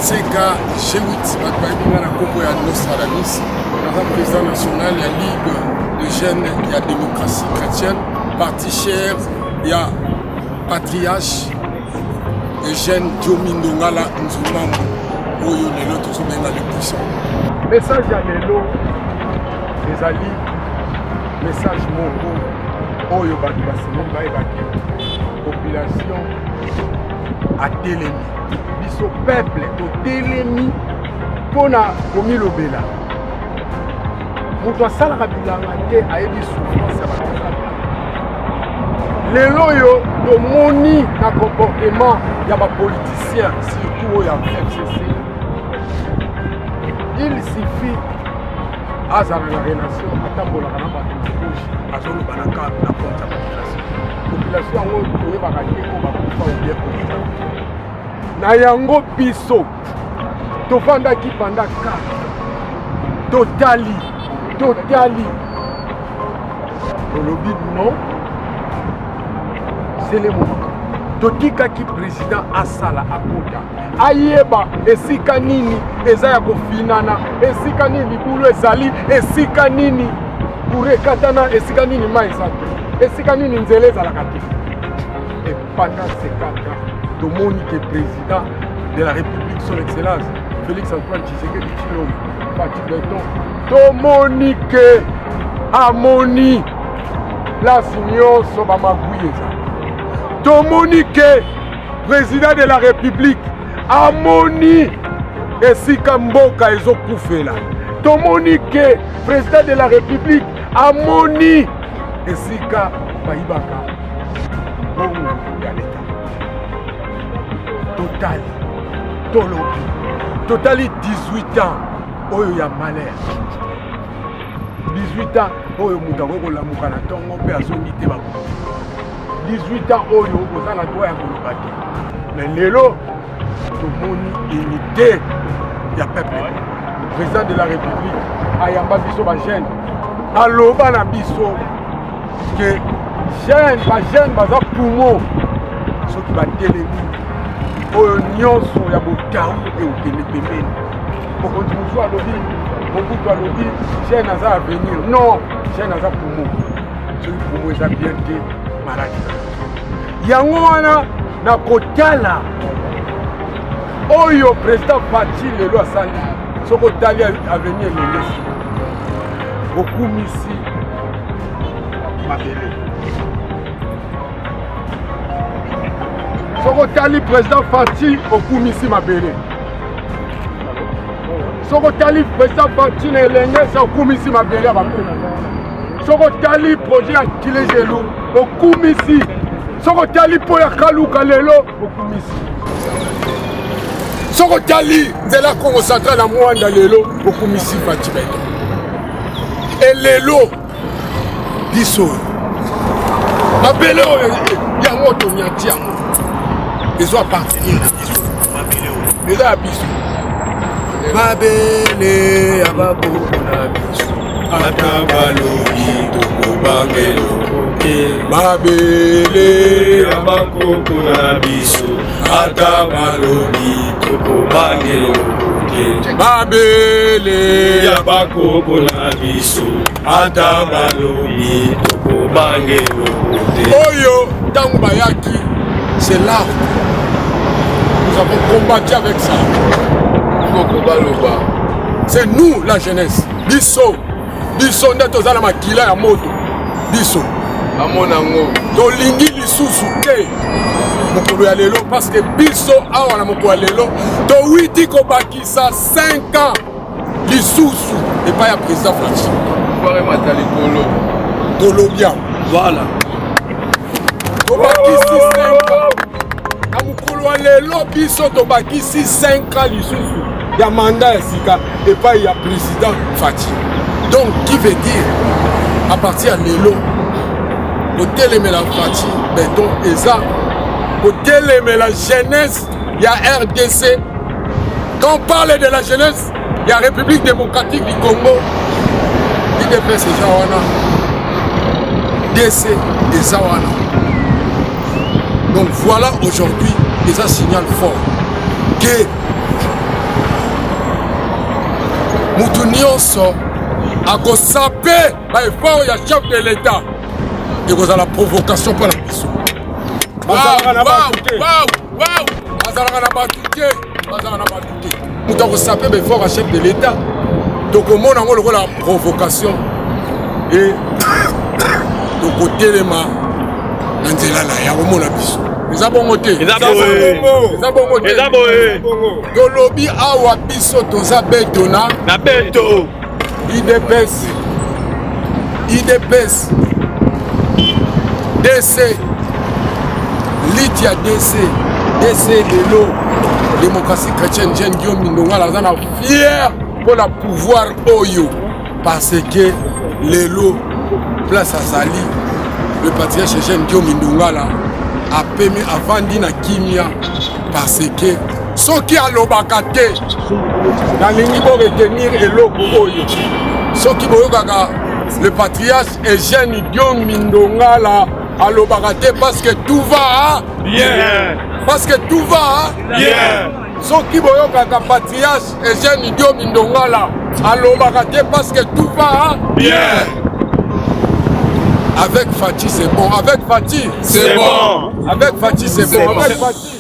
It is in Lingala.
Nseka G8, bato bayebi nga na nkombo ya Nostradamus. Naza président national ya Ligue de jeunes ya démocratie chrétienne, parti cher ya patriarche Eugène Diomi Ndongala Nzumambu oyo lelo tozobenga le puissant. Message ya lelo ezali message moko oyo bato basengeli bayeba ke population atelemi, biso peuple totelemi mpo na komilobela. Moto asalaka bilanga te ayebi souffrance ya bato. Lelo oyo tomoni na comportement ya bapoliticien, surtout oyo ya FCC, il suffit azala na relation, atambolaka na bato na gauche, azoloba na ka na compte ya population. Population yango toyebaka te oyo bakufa ou bien kokufa na yango. Biso tofandaki pendant 4, totali, totali, tolobi non, c'est le moment. Totikaki président asala, akota, ayeba esika nini eza ya kofinana, esika nini libulu ezali, esika nini courant ekatana, esika nini mai eza te, esika nini nzela ezalaka te. Et pendant ces 4 ans, tomoni ke président de la République, son excellence Félix Antoine Tshisekedi Tshilombo Fatshi Béton, tomoni ke amoni place nyonso bamagwi eza. Tomoni ke président de la République amoni esika mboka ezokufela. Tomoni ke président de la République amoni esika bayibaka mbongo ya leta. Totali, tolobi, totali 18 ans oyo ya malheur, 18 ans oyo moto akoki kolamuka na ntongo mpe azongi te, bakoki 18 ans oyo oza na droit ya koloba te. Mais lelo tomoni unité ya peuple. Président de la République ayamba biso bajeune, aloba na biso ke jeune, bajeune baza poumon. Soki batelemi, oyo nyonso ya botau eokende pembeni. Mokonzi mosusu alobi, Mobutu alobi, jeune aza avenir. Non, jeune aza poumon. Soki poumon eza bien te, maladi yango wana. Na kotala oyo président Fatshi lelo asali, soki otali avenir elengesi, okumisi mabele. Soki otali président Fatshi, okumisi mabele. Soki otali président Fatshi na elengesi, okumisi mabele ya bakoko. Soki otali projet ya Tshilejelu, okumisi. Soki otali mpo ya Kaluka lelo, okumisi. Soki otali nzela Congo Central na Mwanda lelo, okumisi Fatshi Béton. Elelo biso oyo mabele oyo, yango tonyati, yango ezo appartenir na biso. Mabele oyo eza ya biso. Mabele ya bakoko na biso, ata balobi tokobangelo te. Mabele ya bakoko na biso, ata balobi tokobangelo te. Mabele ya bakoko na biso, ata balobi tokobangelo te. Oyo ntango bayaki, c'est là nous avons combattu avec ça. Koko baloba. C'est nous la jeunesse. Biso, biso nde toza na makila ya moto. Biso Amona yango. Tolingi lisusu te mokolo ya lelo, parce que biso awa na mokolo ya lelo towiti kobakisa 5 ans lisusu epai ya président Fatshi. Pouvoir emata likolo. Tolobi awa. Voilà. Tobakisi 5 ans na mokolo ya lelo. Biso tobakisi 5 ans lisusu ya mandat ya sika epai ya président Fatshi. Donc qui veut dire, à partir ya lelo, kotelemela Fatshi Béton eza kotelemela jeunesse ya RDC. Quand on parle de la jeunesse ya République démocratique du Congo, UDPS eza wana, DC eza wana. Donc voilà, aujourd'hui eza signal fort ke Mutu nyonso akosape ba effort ya chef de l'État, ekozala provocation mpo na biso. Bazalaka na bato te. Bazalaka na bato te, bazalaka na bato te. Moto akosape ba effort ya chef de l'État, tokomona yango lokola provocation e tokotelema na nzela na ye, akomona biso. Eza bongo te? Eza boye. Eza bongo te? Eza boye. Tolobi awa, biso toza beto na na beto. UDPS, UDPS DC, liti ya DC, DC lelo Démocratie chrétienne. Jeune Guillaume Ndongala aza na fier mpo na pouvoir oyo, parce que lelo place azali, le patriarche Jeune Guillaume Ndongala apemi, avandi na kimia, parce que soki alobaka te, nalingi boretenir eloko oyo: soki boyokaka le patriarche Eugène Diomi Ndongala alobaka te, parce que tout va bien. Parce que tout va bien. Soki boyokaka patriarche Eugène Diomi Ndongala alobaka te, parce que tout va bien. Avec Fatshi, c'est bon. Avec Fatshi, c'est bon. Avec Fatshi, c'est bon. Avec Fatshi.